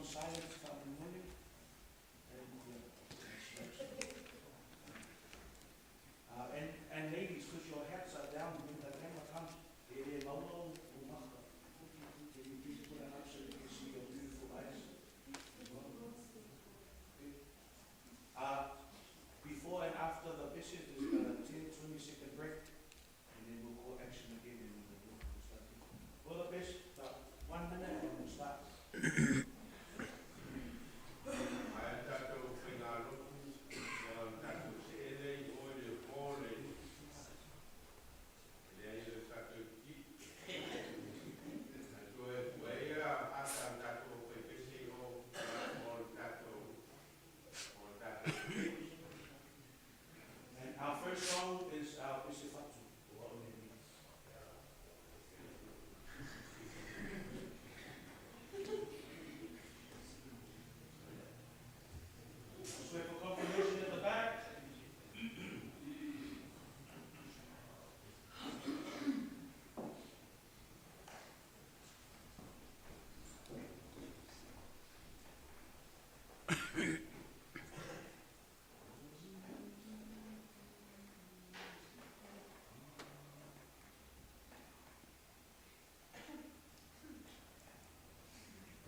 on silent faamolemole. Uh, and, and ladies, because your hats are down when the camera comes, e le maua o o maka. Can you please put it up so you can see your beautiful eyes as well? Okay. Before and after the pese, there's a 10, 20 second break, and then we'll call action again and then we'll start. For the pese, about 1 minute and we'll start. Ae le tatou faigalotu ma le tatou see lea i o i le hall e leai o le tatou ti ae toe puea ata o le tatou aufaipese i o mo le tatou mo le tatou stage. And our first song is our Pese Fatu, o Au Nei. Just wait for confirmation at the back.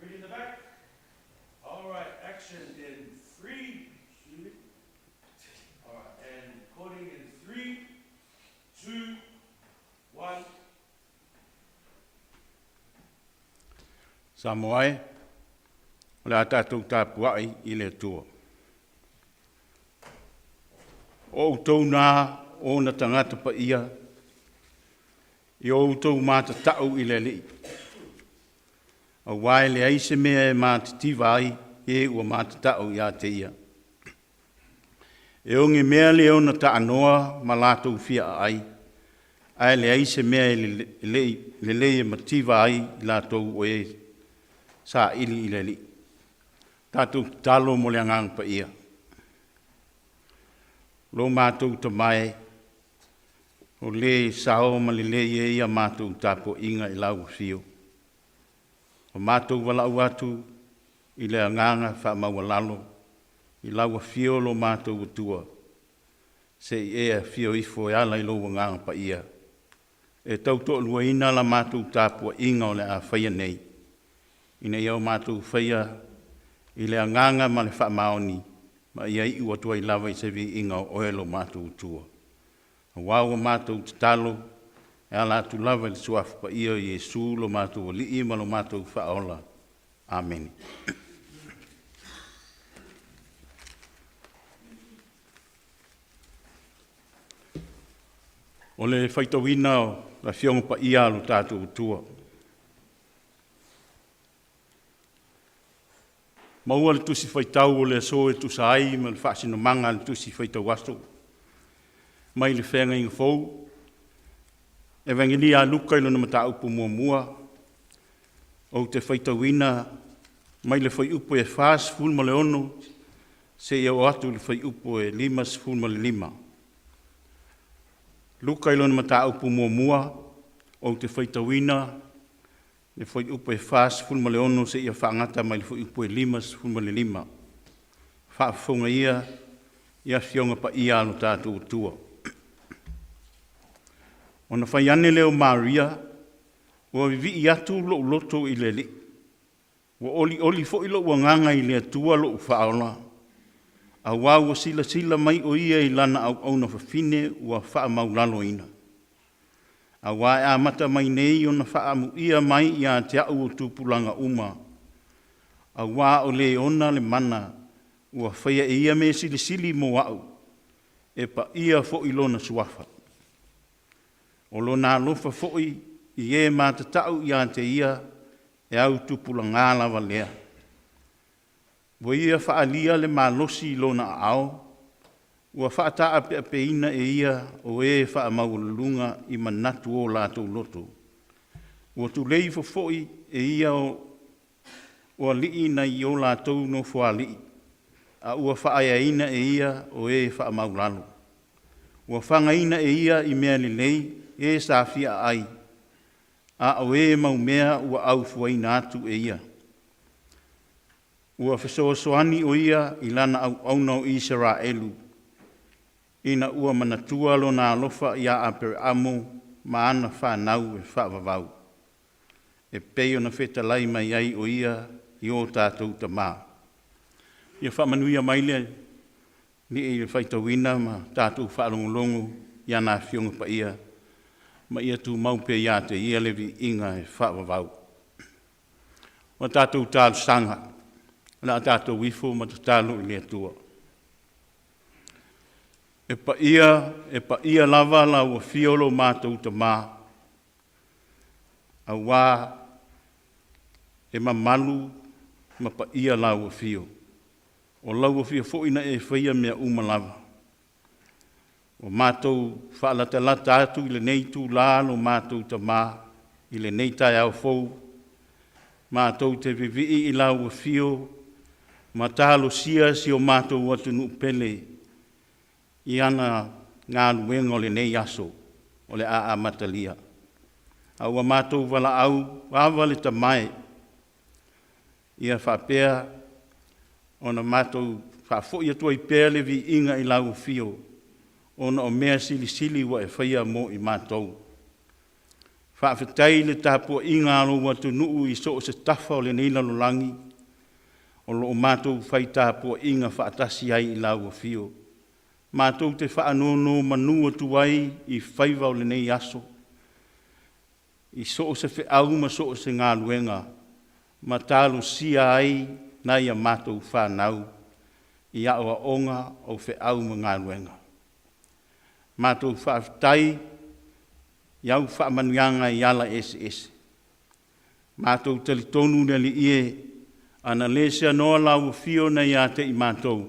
Ready in the back? All right, action in 3, 2. All right, and recording in 3, 2, 1. Samoa e, o le a tatou tapuai i le Atua. O outou na o ona tagata paia, i o outou matatau i le Alii, auā e leai se mea e matitiva ai e ua matatau ia te Ia. E ogemea le ona taanoa ma latou fia aai, ae leai se mea e lelei e mativa ai i latou o e saili i le Alii. Tatou tatalo mo le Agaga Paia. Lo matou Tama e, o le sao ma lelei ai a matou tapuaiga i lau afio. O matou valaau atu i le agaga faamaualalo i lau afio lo matou Atua, se i e afio ifo e ala i lou Agaga Paia, e tautoaluaina la matou tapuaiga o le a faia nei, ina ia o matou faia i le agaga ma le faamaoni, ma ia iu atu ai lava i se viiga o oe lo matou Atua. Auā ua matou tatalo e ala atu lava i le Suafa Paia o Iesu lo matou Alii ma lo matou Faaola. Amene. O le faitauina o le Afioga Paia a lo tatou Atua. Maua le Tusi Faitau o le aso e tusa ai ma le faasinomaga a le Tusi Faitau Aso mai le Feagaiga Fou, Evagelia a Luka i lona mataupu muamua, ou te faitauina mai le fuaiupu e 46 seia oo atu i le fuaiupu e 55. Luka i lona mataupu muamua, ou te faitauina le fuaiupu e 46 seia faagata mai le fuaiupu e 55. Faafofoga ia i Afioga Paia a lo tatou Atua. Ona fai ane lea o Maria, ua vivii atu lou loto i le Alii, ua olioli foi lou agaga i le Atua lou Faaola, auā ua silasila mai o ia i lana auauna fafine ua faamaualaloina. Auā e amata mai nei ona faaamuia mai ia te au o tupulaga uma, auā o le ona le mana ua faia e ia mea silisili mo au, e paia foi lona suafa. O lona alofa foi i e matatau ia te ia e au tupulagā lava lea. Ua ia faaalia le malosi i lona aao, ua faataapeapeina e ia o e faamaualuluga i manatu o latou loto. Ua tulei ifo foi e ia o alii nai o latou nofoalii, a ua faaeaina e ia o e faamaulalo. Ua fagaina e ia i mea lelei e sa fia aai, a o e maumea ua aufuaina atu e ia. Ua fesoasoani ʻo ia i lana auauna o Isaraelu, ina ua manatua lona alofa iā Aperamo ma ana fanau e faavavau, e pei ona fetalai mai ai ʻo ia i o tatou tamā. Ia faamanuia mai le Alii i le faitauina ma tatou faalogologo i ana Afioga Paia, ma ia tumau pea ia te Ia le viiga e faavavau. O a tatou talosaga, o le a tatou ifo ma tatalo i le Atua. E paia, e paia lava lau Afio lo matou Tama, auā e mamalu ma paia lau Afio. O lau Afio foi na e faia mea uma lava. Ua matou faalatalata atu i lenei itula lo matou Tama i lenei taeao fou, matou te vivii i lau Afio ma talosia si o matou atunuu pele i ana galuega o lenei aso o le a amatalia. A ua matou valaau ava le tamae ia faapea ona matou faafoi atu ai pea le viiga i lau Afio ona o mea silisili ua e faia mo i matou. Faafetai i le tapuaiga a lou atunuu i so o se tafa o lenei lalolagi o lo o matou fai tapuaiga faatasi ai i lau Afio, matou te faanonomanu atu ai i faiva o lenei aso i so o se feau ma so o se galuega, ma talosia ai nai a matou fanau i aoaoga o feau ma galuega. Matou faafetai i au faamanuiaga i ala eseese. Matou te talitonu le Alii e, ana le seanoa lau Afio na ia te i matou,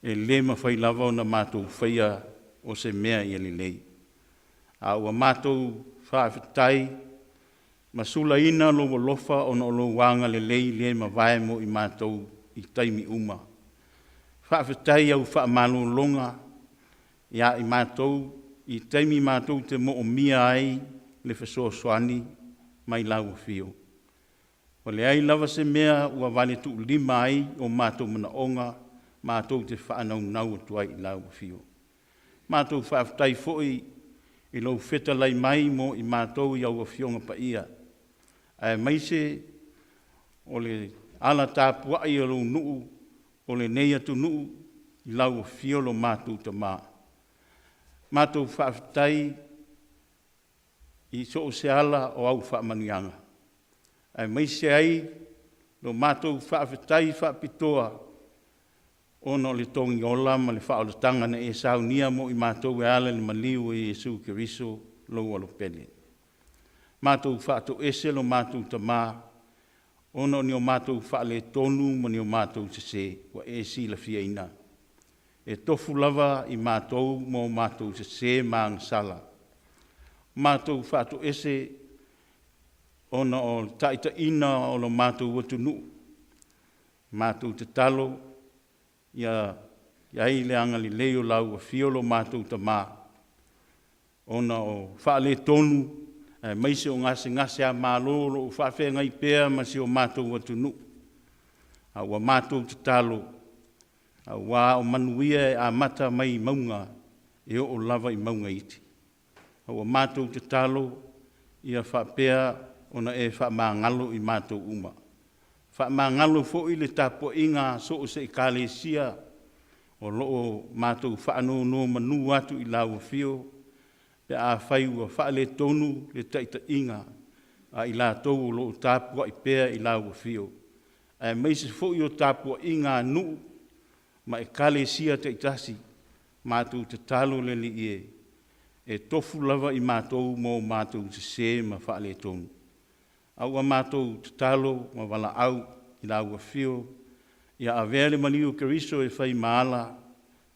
e le mafai lava ona matou faia o se mea ia lelei. A ua matou faafetai ma sulaina lou alofa ona o lou agalelei le mavae mo i matou i taimi uma. Faafetai i au faamalologa ia i matou i taimi matou te moomia ai le fesoasoani mai lau Afio. Ua leai lava se mea ua valetuulima ai o matou manaoga matou te faanaunau atu ai i lau Afio. Matou faafetai foi i lou fetalai mai mo i matou i au Afioga Paia, aemaise o le ala tapuai o lou nuu, o lenei atunuu i lau Afio lo matou Tama. Matou faafetai i so o se ala o au faamanuiaga, aemaise ai lo matou faafetai faapitoa ona o le togiola ma le faaolataga na e saunia mo i matou e ala i le maliu o Iesu Keriso lou Alopele. Matou faatoese lo matou Tama ona o ni o matou faaletonu ma ni o matou sese ua e silafiaina, e tofu lava i matou ma o matou sese ma agasala. Matou faatoese ona o le taitaiga o le matou atunuu, matou tatalo ia i ai le agalelei o lau Afio lo matou Tama ona o faaletonu aemaise o gasegase alo o lo o faafeagai pea ma si o matou atunuu. A ua matou tatalo, aua o manuia e amata mai mauga e oo lava i mauga iti. A ua matou tatalo ia faapea ona e faamagalo i matou uma. Faamagalo foi le tapuaiga a so o se Ekalesia o lo o matou faanonomanu atu i lau Afio pe afai ua faaletonu le taitaiga a i latou o lo o tapuai pea i lau Afio, aemaise foi o tapuaiga a nuu ma Ekalesia taitasi. Matou tatalo le Alii e, e tofu lava i matou ma o matou sese ma faaletonu. A ua matou tatalo ma valaau i lau Afio ia avea le maliu o Keriso e fai ma ala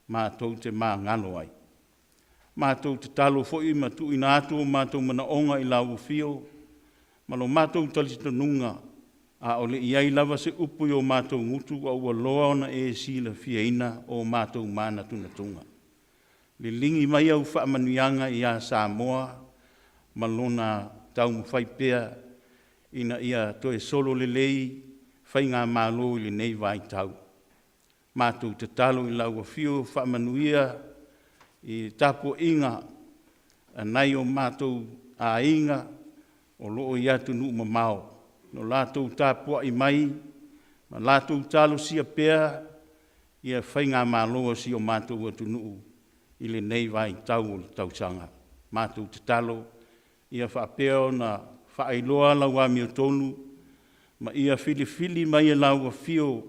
matou te magalo ai. Matou tatalo foi ma tuuina atu o matou manaoga i lau Afio ma lo matou talitonuga, a o le i i ai lava se upu i o matou gutu a ua loa ona e silafiaina o matou manatunatuga. Liligi mai au faamanuiaga ia Samoa ma lona taumafai pea ina ia toe sololelei. Faigamalo i lenei vaitau. Matou tatalo i lau Afio faamanuia i le tapuaiga a nai o matou aiga o lo o i atunuu mamao, i le latou tapuai mai ma latou talosia pea Faigamalo a si o matou atunuu i lenei vaitau o le tausaga. Matou tatalo ia faapea ona faailoa lau amiotonu ma ia filifili mai e lau Afio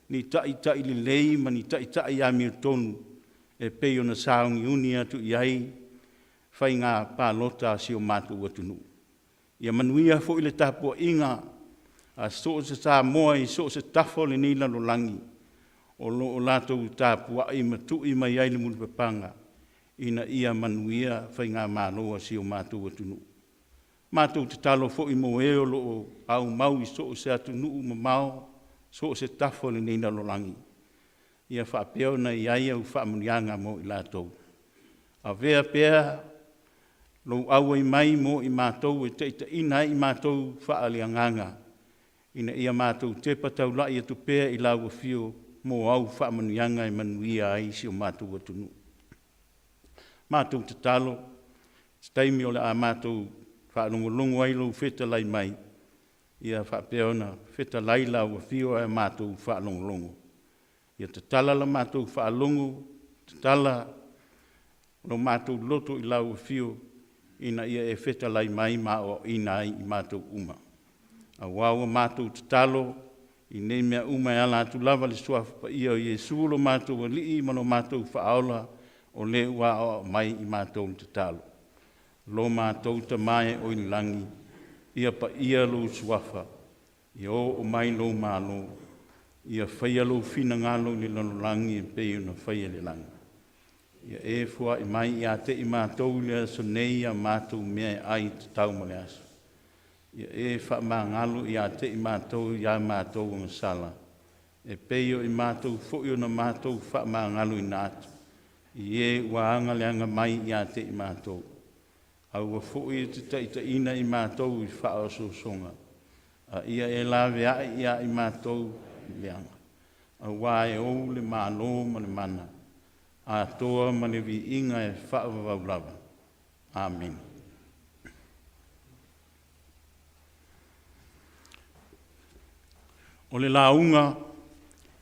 ni taitai lelei ma ni taitai amiotonu e pei ona sauniuni atu i ai faiga palota a si o matou atunuu. Ia manuia foi le tapuaiga a so o se Samoa i so o se tafa o lenei lalolagi o lo o latou tapuai ma tui mai ai le mulipapaga ina ia manuia faigamalo a si o matou atunuu. Matou tatalo foi mo e o lo o aumau i so o se atunuu mamao, so o se tafa o lenei lalolagi, ia faapea ona i ai au faamanuiaga mo i latou. Avea pea lou auai mai mo i matou e taitaiina ai i matou faaleagaga ina ia matou tepa taulai atu pea i lau Afio mo au faamanuiaga e manuia ai si o matou atunuu. Matou tatalo, o se taimi o le a matou faalogologo ai i lou fetalai mai, ia faapea ona fetalai lau Afio ae matou faalogologo. Ia tatala la matou faalogo, tatala lo matou loto i lau Afio ina ia e fetalai mai ma aoaoina ai i matou uma. Aua ua matou tatalo i nei mea uma e ala atu lava i le Suafa Paia o Iesu lo matou Alii ma lo matou Faaola, o le ua aoao mai i matou i le tatalo. Lo matou Tama e oe i le lagi, ia paia lou Suafa, ia oo mai lou Malo, ia faia lou finagalo i le lalolagi e pei ona faia i le lagi. Ia e foai mai ia te i matou i le aso nei a matou meaai e tatau mo le aso. Ia e faamagalo ia te i matou ia matou agasala, e pei o i matou foi ona matou faamagaloina atu i e ua agaleaga mai ia te i matou. Aua foi e te taitaiina i matou i faaosoosoga, a ia e laveai ia i matou i leaga, aua e ou le Malo ma le mana, atoa ma le viiga e faavavau lava. Amene. O le lauga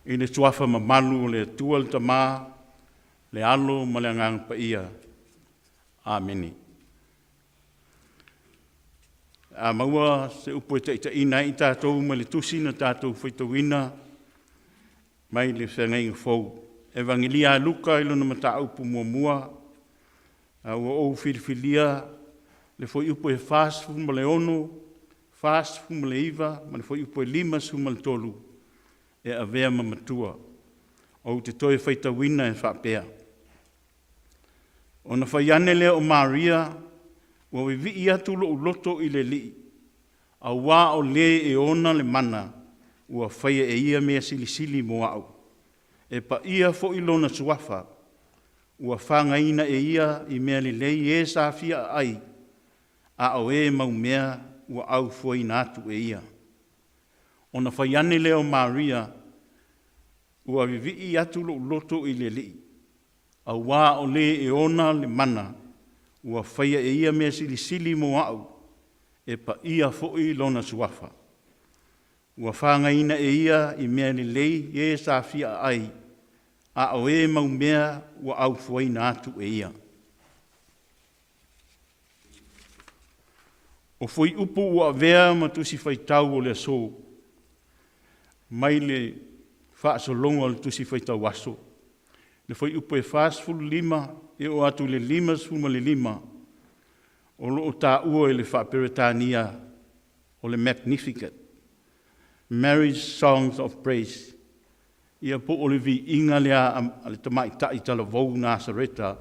i le Suafa mamalu o le Atua le Tama, le Alo ma le Agaga Paia. Amene. A maua se upu e taitaiina ai i tatou mai le tusi na tatou faitauina mai le Feagaiga Fou, Evagelia a Luka i lona mataupu muamua, a ua ou filifilia le fuaiupu e 46, 49 ma le fuaiupu e 53 e avea ma matua. Ou te toe faitauina e faapea; Ona fai ane lea o Maria, “Ua vivii atu lou loto i le Alii, auā o Le e ona le mana ua faia e Ia mea silisili mo a'u. E paia foi Lona Suafa, ua fagaina e Ia i mea lelei e sa fia aai, a o e maumea ua aufuaina atu e Ia.” Ona fai ane lea o Maria, “Ua vivii atu lou loto i le Alii, auā o Le e ona le mana, ua faia e Ia mea silisili mo a'u, e paia foi Lona Suafa. Ua fagaina e Ia i mea lelei e sa fia aai, a o e maumea ua aufuaina atu e Ia.” O fuaiupu ua avea ma Tusi Faitau o le aso, mai le faasologa o le Tusi Faitau Aso, le fuaiupu e 45 e oo atu i le 55, o lo o taua i le faa-Peretania o le Magnificat, Mary's Song of Praise, ia po o le viiga lea a le tamaitai talavou Nasareta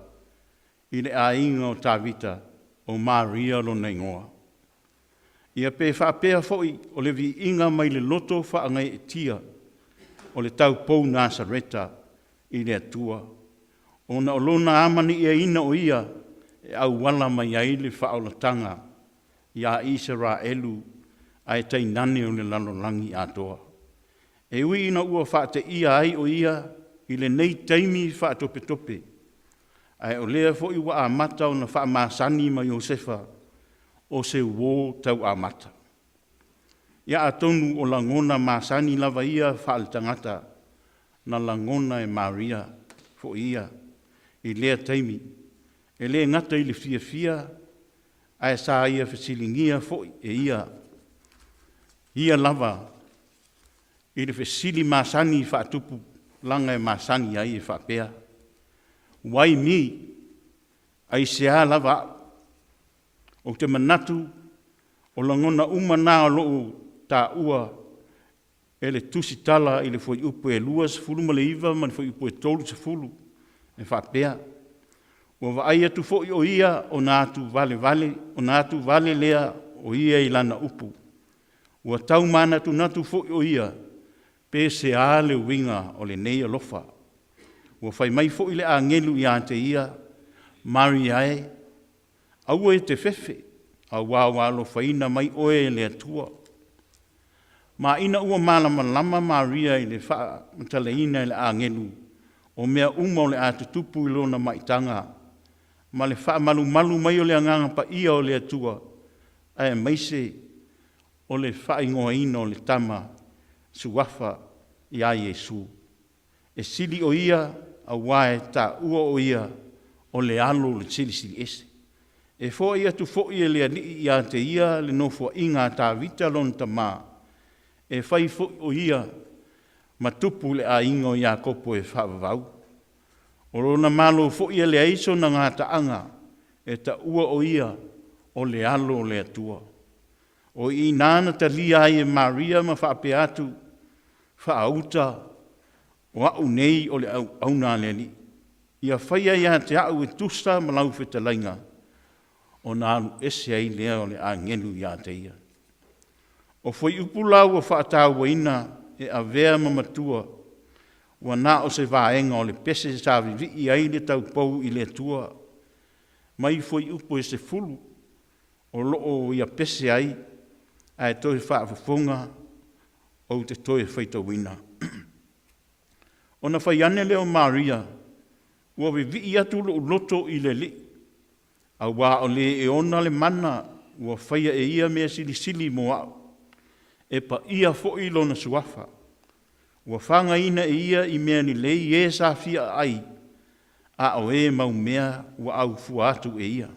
i le aiga o Tavita, o Maria lona igoa. Ia pe faapea foi o le viiga mai le loto faagaeetia o le taupou Nasareta i le Atua, ona o Lona amanaiaina o Ia e auala mai ai le faaolataga ia Isaraelu, ae tainane o le lalolagi atoa. E ui ina ua faateia ai o ia i lenei taimi faatopetope, ae o lea foi ua amata ona faamasani ma Iosefa, o se uo tau amata. Ia atonu o lagona masani lava ia faaletagata na lagona e Maria foi ia i lea taimi, e le gata i le fiafia, ae sa ia fesiligia foi e ia ia lava i le fesili masani faatupulaga e masani ai e faapea, “Why me? Aisea lava au?” Ou te manatu o lagona uma na o lo o taua e le Tusitala i le Fuaiupu e 29 ma le Fuaiupu e 30 e faapea, “Ua vaai atu foi o ia ona atuvale lea o ia i lana upu, ua tau manatunatu foi o ia pe sea le uiga o lenei alofa. Ua fai mai foi le agelu ia te ia, ‘Maria e, aua e te fefe, auā ua alofaina mai oe e le Atua.’ Ma ina ua malamalama Maria i le faamatalaina e le agelu o mea uma o le a tutupu i lona maitaga ma le faamalumalu mai o le Agaga Paia o le Atua, aemaise o le faaigoaina o le tama suafa ia Iesu. E sili o ia auā e taua o ia o le Alo o le Silisili Ese. E foai atu foi e le Alii ia te ia le nofoaiga a Tavita lona tamā, e fai foi o ia ma tupu i le aiga o Iakopo e faavavau. O lona Malo foi e leai sona gataaga, e taua o ia o le Alo o le Atua.” O i ina na talia ai e Maria ma faapea atu, “Faauta, o au nei o le auauna a le Alii, ia faia ia te au e tusa ma lau fetalaiga.” Ona alu ese ai lea o le agelu ia te ia. O fuaiupu la ua faatauaina e avea ma matua, ua na o se vaega o le pese sa vivii ai le taupou i le Atua mai fuaiupu e 10 o lo o ia pese ai, ae toe faafofoga ou te toe faitauina. Ona fai ane lea o Maria, “Ua vivii atu lou loto i le Alii, auā o Le e ona le mana ua faia e Ia mea silisili mo au. E paia foi Lona Suafa. Ua fagaina e Ia i mea lelei e sa fia aai, a o e maumea ua aufua atu e Ia.”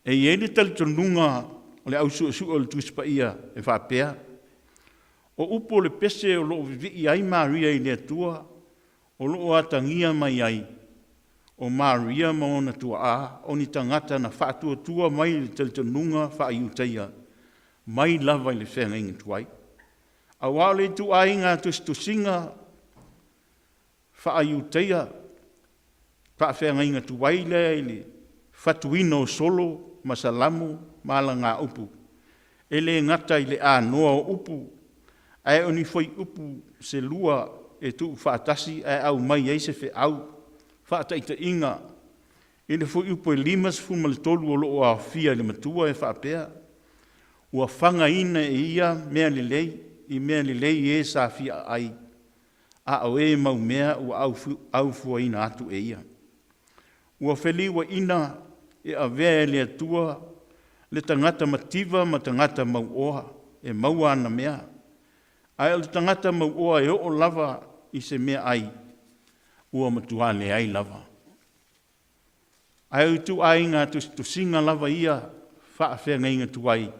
E i ai le talitonuga o le au Suesue o le Tusi Paia e faapea, o upu o le pese o lo o vivii ai Maria i le Atua o lo o atagia mai ai o Maria ma ona tuaa o ni tagata na faatuatua mai le talitonuga faa-Iutaia mai lava i le feagaiga tuai. Aua o le ituaiga tusitusiga faa-Iutaia faafeagaiga tuai lea i le fatuina o solo ma Salamo ma alagaupu, e le gata i le anoa o upu, ae o ni fuaiupu se lua e tuufaatasi ae aumai ai se feau. Faataitaiga, i le fuaiupu e 53 o lo o aofia i le Matua e faapea, “Ua fagaina e Ia mea lelei i mea lelei e sa fia aai, a o e maumea ua aufuaina atu e Ia.” Ua feliuaina e avea e le Atua le tagata mativa ma tagata mauoa e maua ana mea, ae o le tagata mauoa e oo lava i se meaai, ua matua leai lava. Ae o ituaiga tusitusiga lava ia faafeagaiga tuai,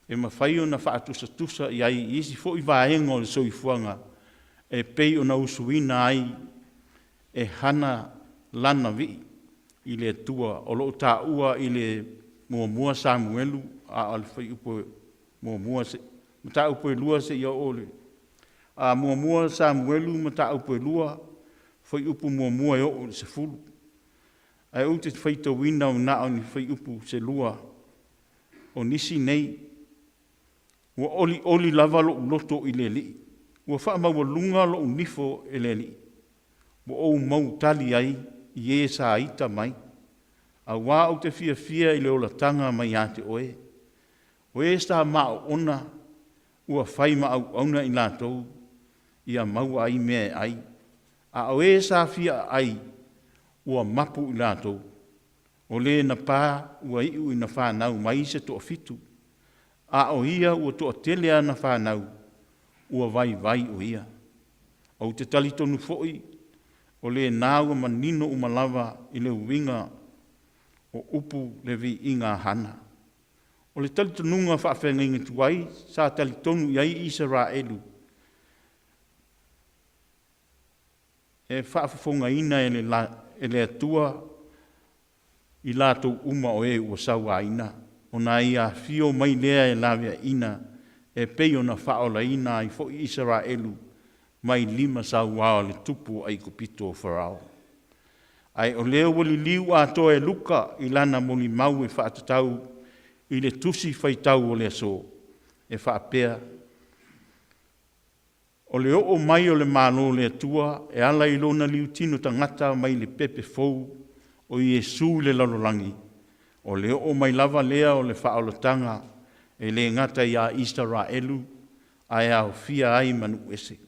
e mafai ona faatusatusa i ai i isi foi vaega o le soifuaga e pei ona usuina ai e Hana lana vii i le Atua o lo o taua i le 1 Samuelu a o le Fuaiupu 1, mataupu e 2 seia oo i le 1 Samuelu mataupu e 2, fuaiupu 1 e oo i le 10. Ae ou te faitauina na o ni fuaiupu se lua o nisi nei. “Ua olioli lava lou loto i le Alii, ua faamaualuga lou nifo i le Alii. Ua ou mau tali ai i e sa ita mai, auā ou te fiafia i le olataga mai ia te Oe. O e sa ma oona ua fai ma auauna i latou ia maua ai mea e ai, a o e sa fia aai ua mapu i latou. O le na pa ua iu ina fanau mai se toafitu, a o ia ua toatele ana fanau, ua vaivai o ia. Ou te talitonu foi o lena ua manino uma lava i le uiga o upu le viiga a Hana. O le talitonuga faafeagaiga tuai sa talitonu i ai Isaraelu e faafofogaina e le Atua i latou uma o e ua sauaina, ona ia afio mai lea e laveaiina e pei ona faaolaina ai foi Isaraelu mai lima saua o le tupu o Aikupito o Farao. Ae o lea ua liliu atoa e Luka i lana molimau e faatatau i le Tusi Faitau o le aso e faapea, “O le oo mai o le Malo o le Atua e ala i lona liutino tagata mai le pepe fou o Iesu i le lalolagi, o le oo mai lava lea o le faaolataga e le gata ia Isaraelu ae aofia ai ma nuu ese.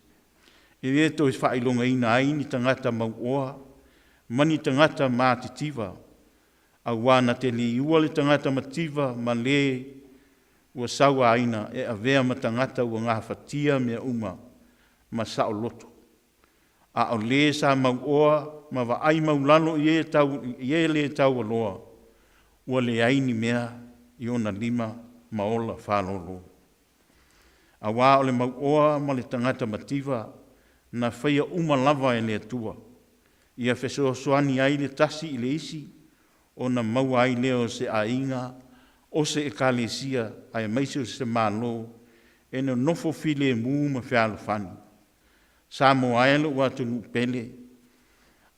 E le toe faailogaina ai ni tagata mauoa ma ni tagata matitiva, auā na te liua le tagata mativa ma le ua sauaina e avea ma tagata ua gafatia mea uma ma saoloto, a o le sa mauoa ma vaai maualalo i e le taualoa, ua leai ni mea i ona lima ma ola faalolo. Auā o le mauoa ma le tagata mativa, na faia uma lava e le Atua, ia fesoasoani ai le tasi i le isi, ona maua ai lea o se aiga, o se ekalesia aemaise o se Malo e nonofo filemu ma fealofani. Samoa e lou atunuu pele,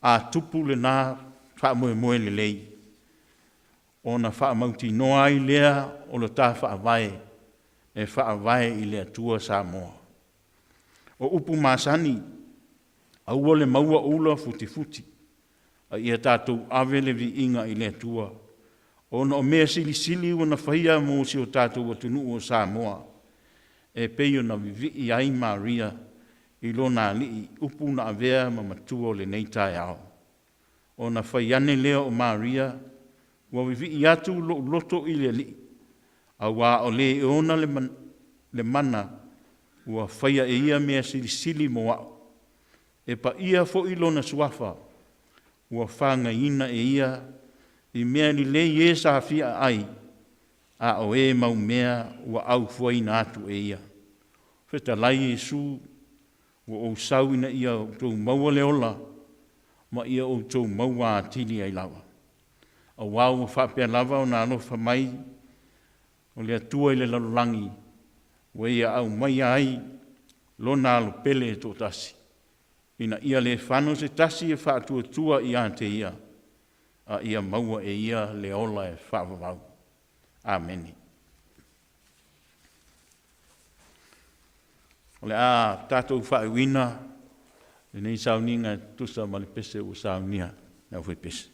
a tupu lena faamoemoe lelei, ona faamautinoa ai lea o le ta Faavae, e faavae i le Atua Samoa. O upu masani, aua le maua ula futifuti, a ia tatou ave le viiga i le Atua, ona o mea silisili ua na faia mo si o tatou atunuu o Samoa, e pei ona vivii ai Maria i lona Alii, upu na avea ma matua o lenei taeao. Ona fai ane lea o Maria, “Ua vivii atu lou loto i le Alii, auā o Le e ona le mana ua faia e Ia mea silisili mo a'u. E paia foi Lona Suafa, ua fagaina e Ia i mea lelei e sa fia aai, a o e maumea ua aufuaina atu e Ia. Fetalai Iesu, ua ou sau ina ia outou maua le ola, ma ia outou maua atili ai lava. Auā ua faapea lava ona alofa mai o le Atua i le lalolagi, ua Ia aumaia ai Lona Alo pele e toatasi, ina ia le fano se tasi e faatuatua ia te Ia, a ia maua e ia le ola e faavavau. Amene. O le a tatou faaiuina lenei sauniga e tusa ma le pese ua saunia e le aufaipese.